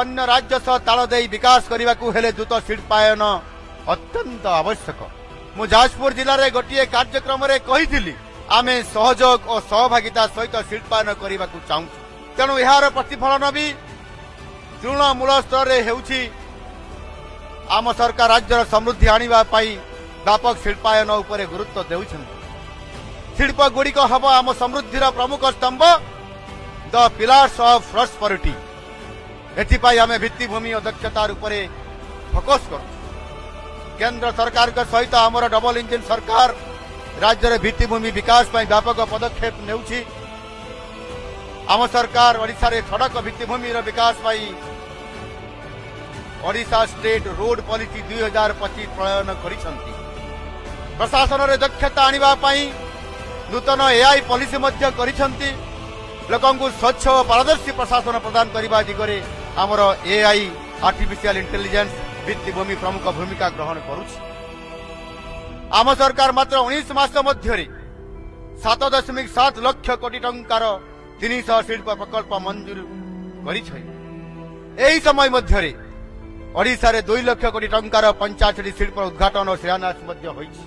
ଅନ୍ୟ ରାଜ୍ୟ ସହ ତାଳ ଦେଇ ବିକାଶ କରିବାକୁ ହେଲେ ଦ୍ରୁତ ଶିଳ୍ପାୟନ ଅତ୍ୟନ୍ତ ଆବଶ୍ୟକ। ମୁଁ ଯାଜପୁର ଜିଲ୍ଲାରେ ଗୋଟିଏ କାର୍ଯ୍ୟକ୍ରମରେ କହିଥିଲି, ଆମେ ସହଯୋଗ ଓ ସହଭାଗିତା ସହିତ ଶିଳ୍ପାୟନ କରିବାକୁ ଚାହୁଁଛୁ। ତେଣୁ ଏହାର ପ୍ରତିଫଳନ ବି ତୃଣମୂଳ ସ୍ତରରେ ହେଉଛି। ଆମ ସରକାର ରାଜ୍ୟର ସମୃଦ୍ଧି ଆଣିବା ପାଇଁ ବ୍ୟାପକ ଶିଳ୍ପାୟନ ଉପରେ ଗୁରୁତ୍ୱ ଦେଉଛନ୍ତି। ଶିଳ୍ପଗୁଡ଼ିକ ହେବ ଆମ ସମୃଦ୍ଧିର ପ୍ରମୁଖ ସ୍ତମ୍ଭ, ଦ ପିଲାର୍ସ ଅଫ୍ ପ୍ରସ୍ପରିଟି। ଏଥିପାଇଁ ଆମେ ଭିତ୍ତିଭୂମି ଓ ଦକ୍ଷତା ଉପରେ ଫୋକସ୍ କରୁଛୁ। କେନ୍ଦ୍ର ସରକାରଙ୍କ ସହିତ ଆମର ଡବଲ ଇଞ୍ଜିନ ସରକାର ରାଜ୍ୟରେ ଭିତ୍ତିଭୂମି ବିକାଶ ପାଇଁ ବ୍ୟାପକ ପଦକ୍ଷେପ ନେଉଛି। ଆମ ସରକାର ଓଡ଼ିଶାରେ ସଡ଼କ ଭିତ୍ତିଭୂମିର ବିକାଶ ପାଇଁ ଓଡ଼ିଶା ଷ୍ଟେଟ୍ ରୋଡ୍ ପଲିସି 2025 ପ୍ରଣୟନ କରିଛନ୍ତି। ପ୍ରଶାସନରେ ଦକ୍ଷତା ଆଣିବା ପାଇଁ ନୂତନ ଏଆଇ ପଲିସି ମଧ୍ୟ କରିଛନ୍ତି। ଲୋକଙ୍କୁ ସ୍ୱଚ୍ଛ ଓ ପାରଦର୍ଶୀ ପ୍ରଶାସନ ପ୍ରଦାନ କରିବା ଦିଗରେ ଆମର ଏଆଇ, ଆର୍ଟିଫିସିଆଲ ଇଣ୍ଟେଲିଜେନ୍ସ ଭିତ୍ତିଭୂମି ପ୍ରମୁଖ ଭୂମିକା ଗ୍ରହଣ କରୁଛି। ଆମ ସରକାର ମାତ୍ର 19 ମାସ ମଧ୍ୟରେ 7.7 ଲକ୍ଷ କୋଟି ଟଙ୍କାର 300 ଶିଳ୍ପ ପ୍ରକଳ୍ପ ମଞ୍ଜୁର କରିଛନ୍ତି। ଏହି ସମୟ ମଧ୍ୟରେ ଓଡ଼ିଶାରେ 2 ଲକ୍ଷ କୋଟି ଟଙ୍କାର 85ଟି ଶିଳ୍ପ ଉଦ୍ଘାଟନ ଓ ଶିଳାନ୍ୟାସ ମଧ୍ୟ ହୋଇଛି।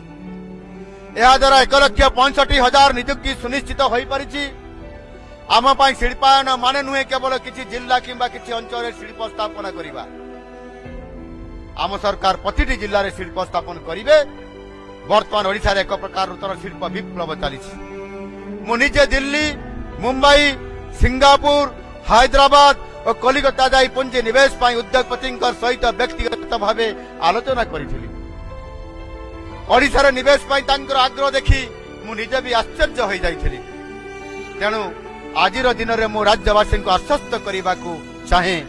ଏହାଦ୍ୱାରା 1,65,000 ନିଯୁକ୍ତି ସୁନିଶ୍ଚିତ ହୋଇପାରିଛି। ଆମ ପାଇଁ ଶିଳ୍ପାୟନ ମାନେ ନୁହେଁ କେବଳ କିଛି ଜିଲ୍ଲା କିମ୍ବା କିଛି ଅଞ୍ଚଳରେ ଶିଳ୍ପ ସ୍ଥାପନ କରିବା। ଆମ ସରକାର ପ୍ରତିଟି ଜିଲ୍ଲାରେ ଶିଳ୍ପ ସ୍ଥାପନ କରିବେ। ବର୍ତ୍ତମାନ ଓଡ଼ିଶାରେ ଏକ ପ୍ରକାର ନୂତନ ଶିଳ୍ପ ବିପ୍ଳବ ଚାଲିଛି। ମୁଁ ନିଜେ ଦିଲ୍ଲୀ, ମୁମ୍ବାଇ, ସିଙ୍ଗାପୁର, ହାଇଦ୍ରାବାଦ ଓ କଲିକତା ଯାଇ ପୁଞ୍ଜି ନିବେଶ ପାଇଁ ଉଦ୍ୟୋଗପତିଙ୍କ ସହିତ ବ୍ୟକ୍ତିଗତ ଭାବେ ଆଲୋଚନା କରିଥିଲି। ଓଡ଼ିଶାରେ ନିବେଶ ପାଇଁ ତାଙ୍କର ଆଗ୍ରହ ଦେଖି ମୁଁ ନିଜେ ବି ଆଶ୍ଚର୍ଯ୍ୟ ହୋଇଯାଇଥିଲି। ତେଣୁ ଆଜିର ଦିନରେ ମୁଁ ରାଜ୍ୟବାସୀଙ୍କୁ ଆଶ୍ୱସ୍ତ କରିବାକୁ ଚାହେଁ।